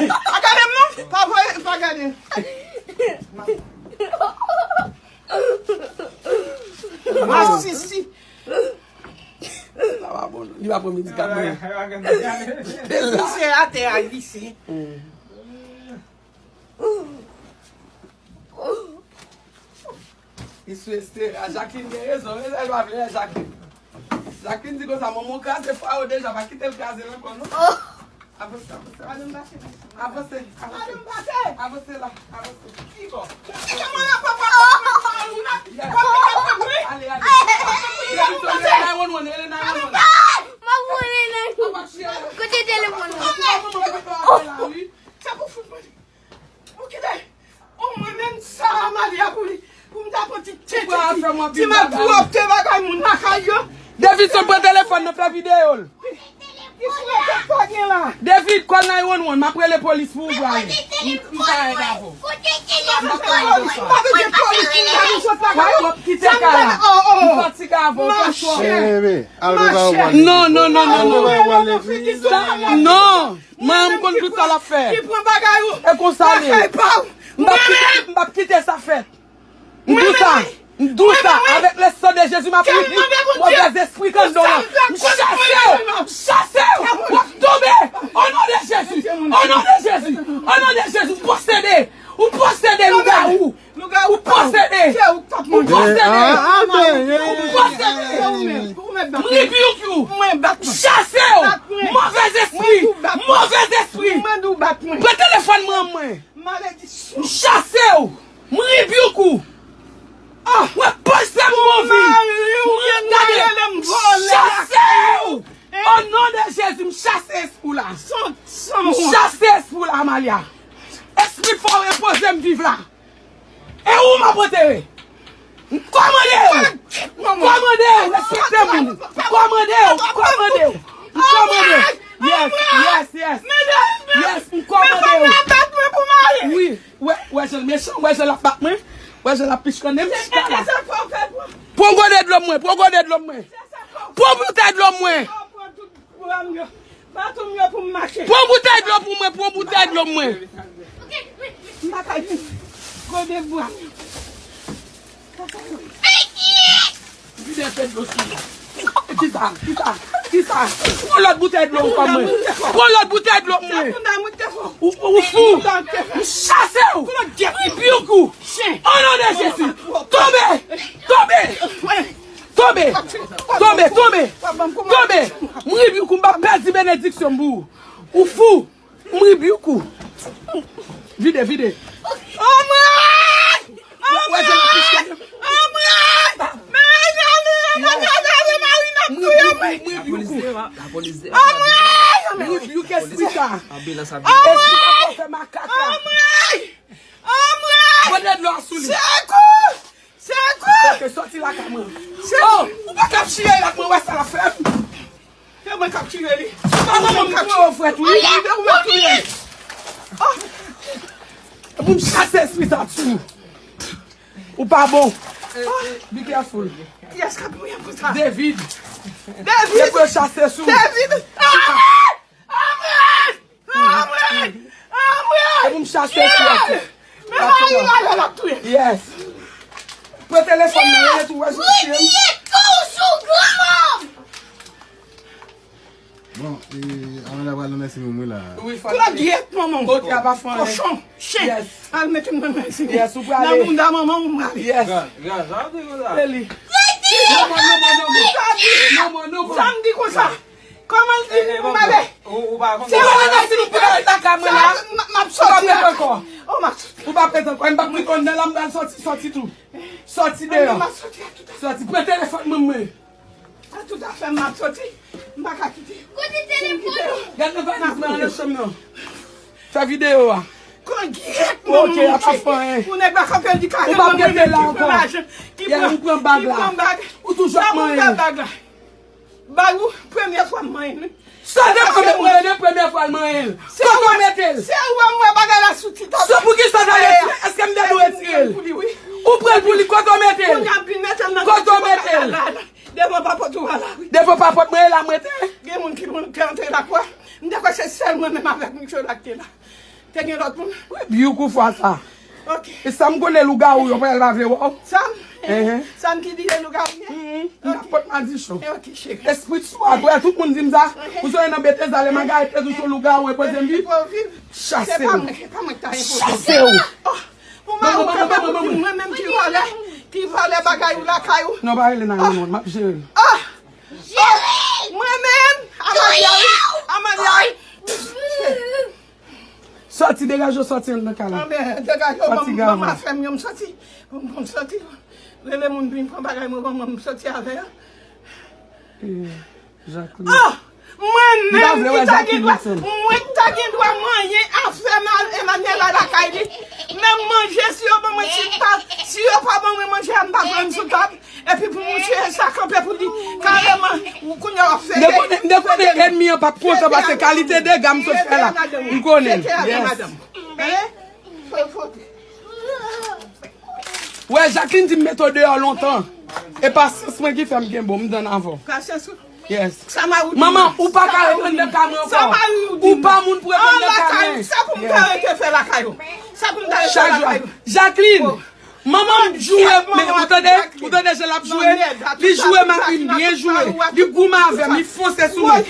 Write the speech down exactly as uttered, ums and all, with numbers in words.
Pa gade m non. Pa voye, pa gade. Masisi. Sa pa bon non. Li pa pran medikaman. Li se atè a li se. Li sou estera. Jacqueline gen rezon. Rezon l pa vle a Jacqueline. Jacqueline di konsa, manman w kraze fwa yo deja, pa kite l kraze l ankò non. Avanse, avanse, avanse. Avanse, avanse. Avanse la, avanse. Ki bò? Yes. Ale, ale. Rele nine one one, rele nine one one. Mwen voye nan kote telefòn nan. Ou pa manman ki pa la, wi. Sa pou fout mwen. Ou kite. O mwen menm sa Amalia pou li. Pou m ta pran ti tchètchè ti malpwòpte bagay moun lakay yo. Davidson pran telefòn nan fè videyo l. Ki sou la tèt pa gen la. David, call nine one one, m ap rele polis pou ou pral. M m pa rete avè w. M ap rele polis. M ap rele polis. M ap rele polis. Kite kay la. M fatige avè w. Machè. Bebe, al prepare w pral. Non, non, non, non, non. Non. Manman m konn tout sa l ap fè. Ki pran bagay ou. E konsa l ye. M p ap kite, m p ap kite sa fèt. M di w sa. M di w sa. Avèk le sang de Jésus, m ap repli movèz espri k anndan w lan. M chase w. M chase w. W ap tonbe. O non de Jezi. O non de Jezi. O non de Jezi. Ou posede. Ou posede lougawou. Ou posede. Ou posede. Ou posede. M rebuke you. M chase w. Movèz espri. Movèz espri. Pran telefòn mwen. M chase w. M rebuke ou. Mwen pase m anvi. M gade. M chase w. O non de Jezi, m chase espri w la. M chase espri w la, Amalia. Espri fò repoze m viv la. E ou m ap antere. M kòmande w. M kòmande w. Respekte moun. M kòmande w. M kòmande w. M kòmande w. Yes, yes, yes. Yes, m kòmande w. Wi, wè, wè jan l mechan, wè jan l ap bat mwen. Wè jan l ap pichkannen m chita la. Pran gode dlo mwen, pran gode dlo mwen. Pran boutèy dlo mwen. Pran boutèy dlo pou mwen, pran boutèy dlo pou mwen. M pa ka jwenn gode bwa. Vide fè dlo sou mwen. Kisa, kisa, kisa? Pran lòt boutèy dlo pou mwen. Pran lòt boutèy dlo pou mwen. Ou, ou fou. M chase w. M rebuke ou. O non de Jezi. Tonbe. Tonbe. Tonbe! Tonbe! Tonbe! Tonbe! M rebuke ou, m p ap pèdi benediksyon m pou ou. Ou fou! M rebuke ou. Vide, vide. Anmwey! Anmwey! Anmwey! Mezanmi, mezanmi, Ave Mari, n ap touye mwen! M rebuke ou. Anmwey! M rebuke espri sa. Espri sa fè makak la. Anmwey! Anmwey! Pote dlo a sou li. Sekou! Sekou! Ok, sòti lakay mwen. Oh, ou pa ka ap chire l ak mwen, wè sa l ap fè m. Se mwen k ap chire li. Se pa manman m ki pou yo frèt, wi. Ou mèt touye l. Oh. Pou m chase espri sa sou ou. Ou pa bon. Be careful. Kiyès k ap touye m konsa? David. David. Se pou yo chase sou ou. David. Ah! Anmwey! Anmwey! Anmwey! E pou m chase espri a tou. Men mari l ale l ap touye. Yes. Pran telefòn nan, rele tou, wè si w touye m. Bon, e, Amanda pral nan mèsi moun wi la. Wi, fò l ale. Kote a pa fè anyen. Kochon, chen. Yes. Al mete m nan mèsi. Yes, ou prale. Nan bounda manman w m prale. Yes. Gaz, gaz, sa w di konsa. Se li. Non, non, non, non, non. Non, non, non. Sa m di konsa. Kòman l di pou m ale? Ou pa konn. Se ou la si nou pran lakay mwen la. M ap soti la. Ou pa prete ankò. M pa prete ankò. M pa prete ankò. M pa prete ankò. M pral soti, soti tou. Soti deyò. Soti. Pran telefòn mwen mwen. Toutafè m ap soti. M pa ka kite. Kote telefòn ou? Gade nan valiz mwen nan chanm nan. Fè videyo a. Kongyèt mwen. Ok, y ap fè anyen. Ou nèg la kanpe di ka. Ou p ap rete la ankò. Ki pran bag la. Ou toujou ap manyen. Bag ou, premye fwa m manyen l. Sa depann de moun, se premye fwa l manyen l. Kote w mete l? Se ou wè m wè bagay la sou ti tab. Se poukisa w ta retire? Èske m te dwe retire l? Ou pran l pou li, kote w mete l? Kote w mete l? Devan papòt ou a la, wi. Devan papòt mwen, e la mwen te. Gen moun ki te antre lakay. M te kwè se sèl mwen menm avèk Michola ki te la. Te gen lòt moun? Wi, byou kou fwa sa. Ok. E sa m konnen lougawou yo pral pa vle wè w. Sa m? Ehe. Sa m ki di e lougawou ye? Mhm. Ok. Nenpòt madichon. Ok, cheri. Espri sou a. Apre tout moun di m sa. Ehe. Ou sonje nan Betesda lè Magarèt te di w se yon lougawou enpoze m viv. Enpoze viv. Chase w. Se pa mwen, se pa mwen ki ta enpoze. Chase w. Oh, pou mari w kapab di mwen menm ki vòlè, ki vòlè bagay ou lakay ou. Non, pa rele nan yon moun, m ap jere l. Oh! Jere! Mwen menm, Amalia, wi, Amalia, wi. Sòti, degaje w, sòti anndan kay la. Anben, degaje w, ban m afè m yo, m sòti. Ban m sòti. Rele moun vin pran bagay mwen, ban mwen, m sòti avè yo. Eh, Jacqueline. Oh! Mwen menm ki ta gen dwa, mwen ki ta gen dwa manyen afè Emmanuela lakay li. Menm manje, si yo ban mwen, si pa, si yo pa ban mwen manje a, m pa pran sou tab. Epi pou mouche sa kanpe pou di kareman, ou kounye a w ap fete. M te konnen, m te konnen ènmi an p ap kontan pase kalite dega m sot fè la. M konnen. Yes. Wè, Jacqueline di m mete w deyò lontan. E pasyans mwen ki fè m kenbe w, m tann avè w. Pasyans ou? Yes. Sa mari w di m? Manman, ou pa ka ret anndan kay mwen ankò. Sa mari w di m? Ou pa moun pou ret anndan kay mwen. Sa pou m ta rete fè lakay ou? Sa pou m ta rete fè lakay ou? Chak jou. Jacqueline, manman m joure m, men ou tande, ou tande jan l ap joure? Li joure mari m, byen joure. Li goumen avè m, li fonse sou mwen.